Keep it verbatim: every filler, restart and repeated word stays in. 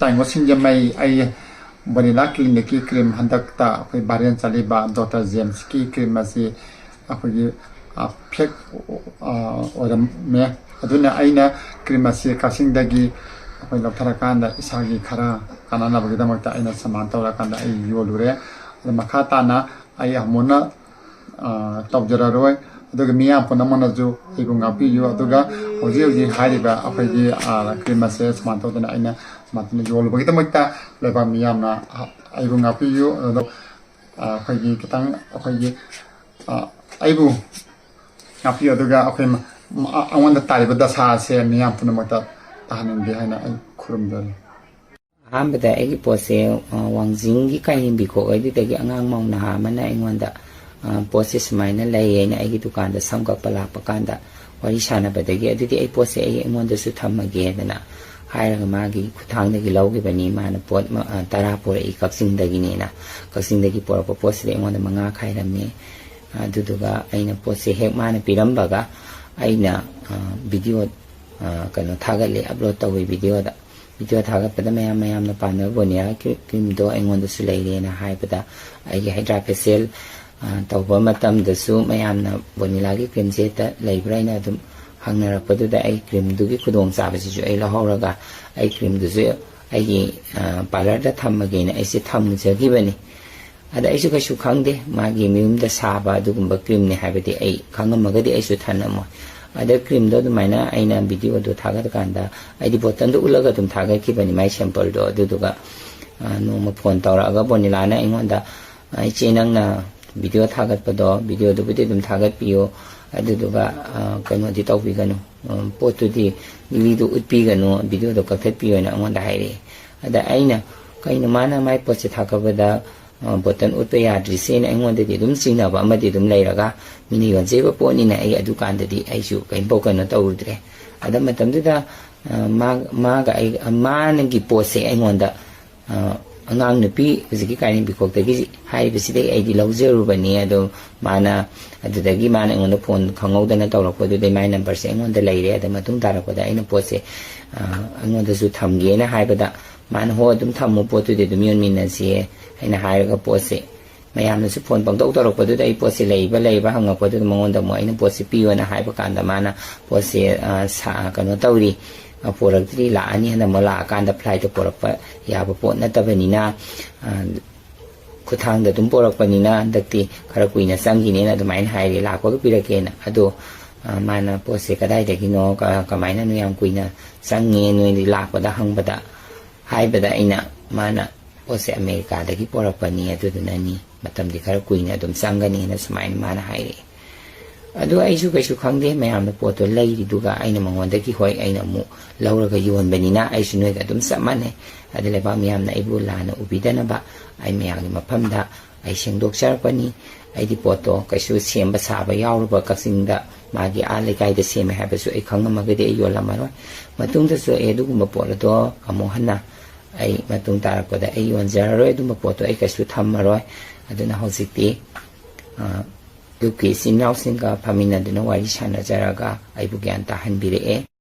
ꯍꯥꯏꯉꯣ ꯁꯤꯡꯖꯃꯩ, ꯑꯩ ꯕꯣꯅꯤꯂꯥ ꯀ꯭ꯂꯤꯅꯤꯛꯀꯤ ꯀ꯭ꯔꯤꯝ ꯍꯟꯗꯛꯇ ꯑꯩꯈꯣꯏ ꯚꯥꯏꯔꯦꯜ ꯆꯠꯂꯤꯕ ꯗꯣꯛꯇꯔ ꯖꯦꯝꯁꯀꯤ ꯀ꯭ꯔꯤꯝ ꯑꯁꯤ ꯑꯩꯈꯣꯏꯒꯤ, ꯑ, ꯐꯦꯛ, ꯑ, ꯑꯣꯏꯔꯝꯃꯦ꯫ ꯑꯗꯨꯅ ꯑꯩꯅ ꯀ꯭ꯔꯤꯝ ꯑꯁꯤ ꯀꯛꯆꯤꯡꯗꯒꯤ ꯑꯩꯈꯣꯏ ꯂꯧꯊꯔꯀꯥꯟꯗ ꯏꯁꯥꯒꯤ ꯈꯔ ꯀꯥꯟꯅꯅꯕꯒꯤꯗꯃꯛꯇ ꯑꯩꯅ ꯁꯃꯥꯟ ꯇꯧꯔꯀꯥꯟꯗ ꯑꯩ ꯌꯣꯜꯂꯨꯔꯦ꯫ ꯑꯗ ꯃꯈꯥ ꯇꯥꯅ ꯑꯩ ꯑꯃꯨꯛ ꯍꯟꯅ, ꯑ, ꯇꯧꯖꯔꯔꯣꯏ꯫ ꯑꯗꯨꯒ ꯃꯤꯌꯥꯝ ꯄꯨꯝꯅꯃꯛꯅꯁꯨ ꯑꯩꯕꯨ ꯉꯥꯛꯄꯤꯌꯨ꯫ ꯑꯗꯨꯒ ꯍꯧꯖꯤꯛ ꯍꯧꯖꯤꯛ ꯍꯥꯏꯔꯤꯕ ꯑꯩꯈꯣꯏꯒꯤ, ꯑ, ꯀ꯭ꯔꯤꯝ ꯑꯁꯦ ꯁꯨꯃꯥꯏꯅ ꯇꯧꯗꯅ ꯑꯩꯅ ꯃꯇꯝꯗ ꯌꯣꯜꯂꯨꯕꯒꯤꯗꯃꯛꯇ ꯂꯩꯕꯥꯛ ꯃꯤꯌꯥꯝꯅ ꯑꯩꯕꯨ ꯉꯥꯛꯄꯤꯌꯨ꯫ ꯑꯗꯣ, ꯑ, ꯑꯩꯈꯣꯏꯒꯤ ꯈꯤꯇꯪ ꯑꯩꯈꯣꯏꯒꯤ, ꯑ, ꯑꯩꯕꯨ ꯉꯥꯛꯄꯤꯌꯨ꯫ ꯑꯗꯨꯒ ꯑꯩꯈꯣꯏ ꯃ-, ꯃ-, ꯑꯩꯉꯣꯟꯗ ꯇꯥꯔꯤꯕ ꯗꯁꯥ ꯑꯁꯦ ꯃꯤꯌꯥꯝ ꯄꯨꯝꯅꯃꯛꯇ ꯇꯥꯍꯟꯅꯤꯡꯗꯦ ꯍꯥꯏꯅ ꯑꯩ ꯈꯨꯔꯨꯝꯖꯔꯤ꯫ ꯑꯍꯥꯟꯕꯗ ꯑꯩꯒꯤ ꯄꯣꯠꯁꯦ, ꯑ, ꯋꯥꯡꯖꯤꯡꯒꯤ ꯀꯥꯏꯅꯤꯡꯕꯤꯈꯣꯛ ꯑꯗꯨꯗꯒꯤ ꯑꯉꯥꯡ ꯃꯧ ꯅꯍꯥ ꯑꯃꯅ ꯑꯩꯉꯣꯟꯗ, ꯑ, ꯄꯣꯠꯁꯦ ꯁꯨꯃꯥꯏꯅ ꯂꯩ ꯍꯥꯏꯅ ꯑꯩꯒꯤ ꯗꯨꯀꯥꯟꯗ ꯁꯝ ꯀꯛꯄ ꯂꯥꯛꯄ ꯀꯥꯟꯗ ꯋꯥꯔꯤ ꯁꯥꯟꯅꯕꯗꯒꯤ, "ꯑꯗꯨꯗꯤ ꯑꯩ ꯄꯣꯠꯁꯦ ꯑꯩ ꯑꯩꯉꯣꯟꯗꯁꯨ ꯊꯝꯃꯒꯦꯗꯅ" ꯍꯥꯏꯔꯒ ꯃꯥꯒꯤ ꯈꯨꯠꯊꯥꯡꯗꯒꯤ ꯂꯧꯈꯤꯕꯅꯤ꯫ ꯃꯥꯅ ꯄꯣꯠ ꯃ-, ꯑ, ꯇꯔꯥ ꯄꯨꯔꯛꯏ ꯀꯛꯆꯤꯡꯗꯒꯤꯅꯦꯅ꯫ ꯀꯛꯆꯤꯡꯗꯒꯤ ꯄꯨꯔꯛꯄ ꯄꯣꯠꯁꯤꯗ ꯑꯩꯉꯣꯟꯗ ꯃꯉꯥ ꯈꯥꯏꯔꯝꯃꯤ꯫ ꯑꯗꯨꯗꯨꯒ ꯑꯩꯅ ꯄꯣꯠꯁꯦ ꯍꯦꯛ ꯃꯥꯅ ꯄꯤꯔꯝꯕꯒ ꯑꯩꯅ, ꯑ, ꯚꯤꯗꯤꯑꯣ, ꯑ, ꯀꯩꯅꯣ ꯊꯥꯒꯠꯂꯤ, ꯑꯞꯂꯣꯗ ꯇꯧꯋꯤ ꯚꯤꯗꯤꯑꯣꯗ꯫ ꯚꯤꯗꯤꯑꯣ ꯊꯥꯒꯠꯄꯗ ꯃꯌꯥꯝ ꯃꯌꯥꯝꯅ ꯄꯥꯝꯅꯕ ꯕꯣꯅꯤꯌꯥ ꯀ꯭ꯔꯤ-, ꯀ꯭ꯔꯤꯝꯗꯣ ꯑꯩꯉꯣꯟꯗꯁꯨ ꯂꯩꯔꯦꯅ ꯍꯥꯏꯕꯗ ꯑꯩꯒꯤ ꯍꯥꯏꯗ꯭ꯔꯥ ꯐꯦꯁꯤꯌꯦꯜ, ꯑ, ꯇꯧꯕ ꯃꯇꯝꯗꯁꯨ ꯃꯌꯥꯝꯅ ꯕꯣꯅꯤꯂꯥꯒꯤ ꯀ꯭ꯔꯤꯝꯁꯦ ꯍꯦꯛꯇ ꯂꯩꯕ꯭ꯔꯥ ꯍꯥꯏꯅ ꯑꯗꯨꯝ ꯍꯪꯅꯔꯛꯄꯗꯨꯗ ꯑꯩ ꯀ꯭ꯔꯤꯝꯗꯨꯒꯤ ꯈꯨꯗꯣꯡꯆꯥꯕꯁꯤꯁꯨ ꯑꯩ ꯂꯧꯍꯧꯔꯒ ꯑꯩ ꯀ꯭ꯔꯤꯝꯗꯨꯁꯨ ꯑꯩꯒꯤ, ꯑ, ꯄꯥꯔꯂꯔꯗ ꯊꯝꯃꯒꯦꯅ ꯑꯩꯁꯦ ꯊꯝꯖꯈꯤꯕꯅꯤ꯫ ꯑꯗ ꯑꯩꯁꯨ ꯀꯩꯁꯨ ꯈꯪꯗꯦ, ꯃꯥꯒꯤ ꯃꯌꯨꯝꯗ ꯁꯥꯕ ꯑꯗꯨꯒꯨꯝꯕ ꯀ꯭ꯔꯤꯝꯅꯤ ꯍꯥꯏꯕꯗꯤ ꯑꯩ ꯈꯪꯉꯝꯃꯒꯗꯤ ꯑꯩꯁꯨ ꯊꯅꯝꯃꯣꯏ꯫ ꯑꯗ ꯀ꯭ꯔꯤꯝꯗꯣ ꯑꯗꯨꯃꯥꯏꯅ ꯑꯩꯅ ꯚꯤꯗꯤꯑꯣꯗꯣ ꯊꯥꯒꯠꯀꯥꯟꯗ ꯑꯩꯗꯤ ꯕꯣꯇꯜꯗꯣ ꯎꯠꯂꯒ ꯑꯗꯨꯝ ꯊꯥꯒꯠꯈꯤꯕꯅꯤ, ꯃꯥꯏ ꯁꯦꯝꯄꯜꯗꯣ꯫ ꯑꯗꯨꯗꯨꯒ, ꯑ, ꯅꯣꯡꯃ ꯐꯣꯟ ꯇꯧꯔꯛꯑꯒ ꯕꯣꯅꯤꯂꯥꯅ ꯑꯩꯉꯣꯟꯗ, "ꯑ, ꯏꯆꯦ, ꯅꯪꯅ ꯚꯤꯗꯤꯑꯣ ꯊꯥꯒꯠꯄꯗꯣ, ꯚꯤꯗꯤꯑꯣꯗꯨꯕꯨꯗꯤ ꯑꯗꯨꯝ ꯊꯥꯒꯠꯄꯤꯌꯨ, ꯑꯗꯨꯗꯨꯒ, ꯑ, ꯀꯩꯅꯣꯗꯤ ꯇꯧꯕꯤꯒꯅꯨ, ꯎꯝ, ꯄꯣꯠꯇꯨꯗꯤ ꯂꯤꯛꯂꯤꯗꯨ ꯎꯠꯄꯤꯒꯅꯨ, ꯚꯤꯗꯤꯑꯣꯗꯣ ꯀꯛꯊꯠꯄꯤꯌꯨꯅ" ꯑꯩꯉꯣꯟꯗ ꯍꯥꯏꯔꯛꯑꯦ꯫ ꯑꯗ ꯑꯩꯅ, "ꯀꯩꯅꯣ ꯃꯥꯅ ꯃꯥꯏ ꯄꯣꯠꯁꯦ ꯊꯥꯒꯠꯄꯗ, ꯑ, ꯕꯣꯇꯜ ꯎꯠꯄ ꯌꯥꯗ꯭ꯔꯤꯁꯦꯅ?" ꯑꯩꯉꯣꯟꯗꯗꯤ ꯑꯗꯨꯝ ꯆꯤꯡꯅꯕ ꯑꯃꯗꯤ ꯑꯗꯨꯝ ꯂꯩꯔꯒ, ꯃꯤꯅ ꯌꯣꯟꯖꯔꯤꯕ ꯄꯣꯠꯅꯤꯅ ꯑꯩ ꯑꯗꯨꯀꯥꯟꯗꯗꯤ ꯑꯩꯁꯨ ꯀꯩꯝꯐꯥꯎ ꯀꯩꯅꯣ ꯇꯧꯔꯨꯗ꯭ꯔꯦ꯫ ꯑꯗ ꯃꯇꯝꯗꯨꯗ, ꯑ, ꯃꯥ-, ꯃꯥꯒ ꯑꯩ, ꯑ, ꯃꯥꯅꯒꯤ ꯄꯣꯠꯁꯦ ꯑꯩꯉꯣꯟꯗ, ꯑ, ꯑꯉꯥꯡ ꯅꯨꯄꯤ ꯍꯧꯖꯤꯛꯀꯤ ꯀꯥꯏꯔꯦꯝꯕꯤꯈꯣꯛꯇꯒꯤ ꯍꯥꯏꯔꯤꯕꯁꯤꯗꯒꯤ ꯑꯩꯗꯤ ꯂꯧꯖꯔꯨꯕꯅꯤ꯫ ꯑꯗꯣ ꯃꯥꯅ, ꯑꯗꯨꯗꯒꯤ ꯃꯥꯅ ꯑꯩꯉꯣꯟꯗ ꯐꯣꯟ ꯈꯪꯍꯧꯗꯅ ꯇꯧꯔꯛꯄꯗꯨꯗꯩ ꯃꯥꯏ ꯅꯝꯕꯔꯁꯦ ꯑꯩꯉꯣꯟꯗ ꯂꯩꯔꯦ꯫ ꯑꯗ ꯃꯇꯨꯡ ꯇꯥꯔꯛꯄꯗ ꯑꯩꯅ ꯄꯣꯠꯁꯦ, ꯑ, ꯑꯩꯉꯣꯟꯗꯁꯨ ꯊꯝꯒꯦꯅ ꯍꯥꯏꯕꯗ, ꯃꯥꯅ, "ꯍꯣ, ꯑꯗꯨꯝ ꯊꯝꯃꯨ, ꯄꯣꯠꯇꯨꯗꯤ ꯑꯗꯨꯝ ꯌꯣꯟꯃꯤꯟꯅꯁꯤꯌꯦ" ꯍꯥꯏꯅ ꯍꯥꯏꯔꯒ ꯄꯣꯠꯁꯦ, ꯃꯌꯥꯝꯅꯁꯨ ꯐꯣꯟ ꯄꯪꯇꯧ ꯇꯧꯔꯛꯄꯗꯨꯗ ꯑꯩ ꯄꯣꯠꯁꯦ ꯂꯩꯕ ꯂꯩꯕ ꯍꯪꯉꯛꯄꯗꯨꯗ ꯃꯉꯣꯟꯗ ꯑꯃꯨꯛ ꯑꯩꯅ ꯄꯣꯠꯁꯦ ꯄꯤꯌꯣꯅ ꯍꯥꯏꯕ ꯀꯥꯟꯗ ꯃꯥꯅ ꯄꯣꯠꯁꯦ, ꯑ, ꯁꯥ-, ꯀꯩꯅꯣ ꯇꯧꯔꯤ, ꯑ, ꯄꯨꯔꯛꯇ꯭ꯔꯤ, ꯂꯥꯛꯑꯅꯤ, ꯍꯟꯗꯛ ꯑꯃꯨꯛ ꯂꯥꯛꯑꯀꯥꯟꯗ ꯐ꯭ꯂꯥꯏꯠꯇ ꯄꯨꯔꯛꯄ ꯌꯥꯕ ꯄꯣꯠ ꯅꯠꯇꯕꯅꯤꯅ, ꯑ, ꯈꯨꯠꯊꯥꯡꯗ ꯑꯗꯨꯝ ꯄꯨꯔꯛꯄꯅꯤꯅ ꯍꯟꯗꯛꯇꯤ ꯈꯔ ꯀꯨꯏꯅ ꯆꯪꯈꯤꯅꯦꯅ ꯑꯗꯨꯃꯥꯏꯅ ꯍꯥꯏꯔꯦ, ꯂꯥꯛꯄꯒ ꯄꯤꯔꯛꯀꯦꯅ꯫ ꯑꯗꯣ, ꯑ, ꯃꯥꯅ ꯄꯣꯠꯁꯦ ꯀꯗꯥꯏꯗꯒꯤꯅꯣ, ꯀ-, ꯀꯃꯥꯏꯅꯅꯣ ꯌꯥꯝ ꯀꯨꯏꯅ ꯆꯪꯉꯦ ꯅꯣꯏꯗꯤ ꯂꯥꯛꯄꯗ ꯍꯪꯕꯗ, ꯍꯥꯏꯕꯗ ꯑꯩꯅ, ꯃꯥꯅ ꯄꯣꯠꯁꯦ ꯑꯃꯦꯔꯤꯀꯥꯗꯒꯤ ꯄꯨꯔꯛꯄꯅꯤ, ꯑꯗꯨꯗꯨꯅꯅꯤ, ꯃꯇꯝꯗꯤ ꯈꯔ ꯀꯨꯏꯅ ꯑꯗꯨꯝ ꯆꯪꯒꯅꯤꯅ ꯁꯨꯃꯥꯏꯅ ꯃꯥꯅ ꯍꯥꯏꯔꯛꯑꯦ꯫ ꯑꯗꯣ ꯑꯩꯁꯨ ꯀꯩꯁꯨ ꯈꯪꯗꯦ, ꯃꯌꯥꯝꯅ ꯄꯣꯠꯇꯣ ꯂꯩꯔꯤꯗꯨꯒ ꯑꯩꯅ ꯃꯉꯣꯟꯗꯒꯤ, ꯍꯣꯏ, ꯑꯩꯅ ꯑꯃꯨꯛ ꯂꯧꯔꯒ ꯌꯣꯟꯕꯅꯤꯅ ꯑꯩꯁꯨ ꯅꯣꯏꯒ ꯑꯗꯨꯝ ꯆꯞ ꯃꯥꯟꯅꯩ꯫ ꯑꯗꯨ ꯂꯩꯕꯥꯛ ꯃꯤꯌꯥꯝꯅ ꯑꯩꯕꯨ ꯂꯥꯟꯅ ꯎꯕꯤꯗꯅꯕ ꯑꯩ ꯃꯌꯥꯝꯒꯤ ꯃꯐꯝꯗ ꯑꯩ ꯁꯦꯡꯗꯣꯛꯆꯔꯛꯄꯅꯤ꯫ ꯑꯩꯗꯤ ꯄꯣꯠꯇꯣ ꯀꯩꯁꯨ ꯁꯦꯝꯕ ꯁꯥꯕ ꯌꯥꯎꯔꯨꯕ, ꯀꯛꯆꯤꯡꯗ ꯃꯥꯒꯤ ꯑꯥ ꯂꯩꯀꯥꯏꯗ ꯁꯦꯝꯃꯦ ꯍꯥꯏꯕꯁꯨ ꯑꯩ ꯈꯪꯉꯝꯃꯒꯗꯤ ꯑꯩ ꯌꯣꯜꯂꯝꯃꯔꯣꯏ꯫ ꯃꯇꯨꯡꯗꯁꯨ ꯑꯩ ꯑꯗꯨꯒꯨꯝꯕ ꯄꯣꯠ ꯑꯗꯣ ꯑꯃꯨꯛ ꯍꯟꯅ ꯑꯩ ꯃꯇꯨꯡ ꯇꯥꯔꯛꯄꯗ ꯑꯩ ꯌꯣꯟꯖꯔꯔꯣꯏ, ꯑꯗꯨꯝꯕ ꯄꯣꯠꯇꯣ ꯑꯩ ꯀꯩꯁꯨ ꯊꯝꯃꯔꯣꯏ꯫ ꯑꯗꯨꯅ ꯍꯧꯖꯤꯛꯇꯤ, ꯑ, ꯂꯨꯞꯀꯤ ꯏꯆꯤꯟ ꯏꯅꯥꯎꯁꯤꯡꯒ ꯐꯝꯃꯤꯟꯅꯗꯨꯅ ꯋꯥꯔꯤ ꯁꯥꯟꯅꯖꯔꯒ ꯑꯩꯕꯨ ꯒ꯭ꯌꯥꯟ ꯇꯥꯍꯟꯕꯤꯔꯛꯑꯦ꯫